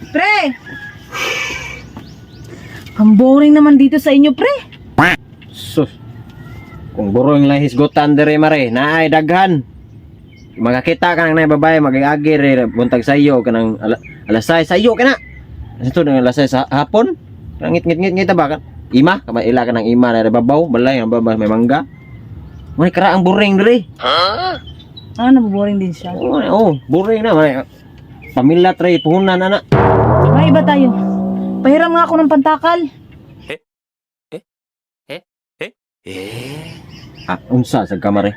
Pre! Ang boring naman dito sa inyo, pre. Sus. Kung burong lang hisgutan dere, mare, naay daghan. Makakita ka ng nay babae magagi re buntag sayo kanang alas 6 sayo kana. Ito nang alas 6 sa hapon. Nang ngit ngit ngit ngit ba ka? Ima, kama ila ka ng ima na babaw, balay ang babaw may mangga. May kara ang boring dere. Ah, naboboring din siya. Oh, oh, boring na man. Pamilya tray puhunan ana. May iba tayo. Pahiram nga ako ng pantakal. Ah, unsa sa kamare?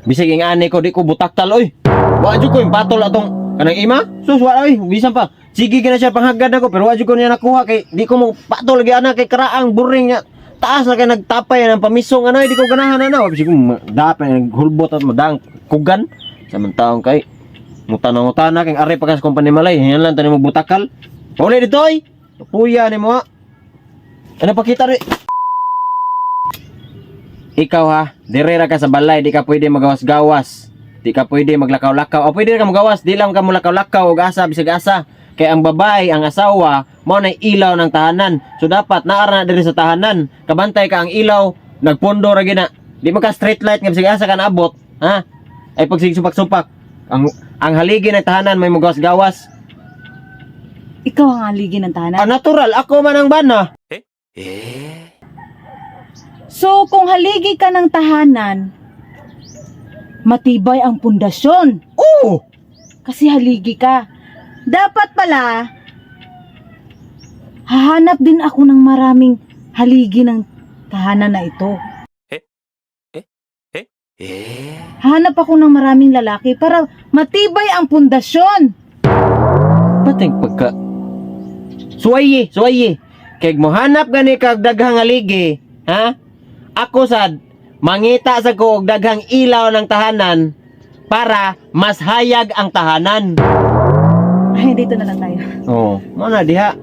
Bisag ing ani ko di ko butaktal oy. Wa jud ko yung batol atong kanang ima. Sus, wa oy, bisan pa. Sige gina siya panghagad nako pero wa jud ko niya nakuha kay di ko mo patol gi ana kay karaang boring niya. Taas na kay nagtapay ng pamisong ano, di ko ganahan ana. Bisag ko dapat naghulbot at madang kugan sa man taong kay mutana-mutana kay ari pa ka sa company malay, hingan lang tani mo butakal. Pauli dito oy. Puya ni mo. Ah. Ano pakita ri? Ikaw ha, dire ra ka sa balay, di ka pwede magawas-gawas. Di ka pwede maglakaw-lakaw. O pwede ka magawas, di lang ka mulakaw-lakaw og asa bisag asa. Kay ang babae, ang asawa, mao nay ilaw ng tahanan. So dapat naara na diri sa tahanan. Kabantay ka ang ilaw, nagpondo ra gina. Di man ka street light nga bisag asa ka naabot, ha? Ay pag supak-supak. Ang haligi ng tahanan may magawas-gawas. Ikaw ang haligi ng tahanan. Ah, natural, ako man ang bana. So, kung haligi ka ng tahanan, matibay ang pundasyon. Oo. Kasi haligi ka. Dapat pala, hahanap din ako ng maraming haligi ng tahanan na ito. Hahanap ako ng maraming lalaki para matibay ang pundasyon. Pating pagka Suwaye, suwaye. Kay mohanap gani kag daghang aligi, ha? Ako sad mangita sa ko og daghang ilaw ng tahanan para mas hayag ang tahanan. Ay, dito na lang tayo. Oh, mo na diha.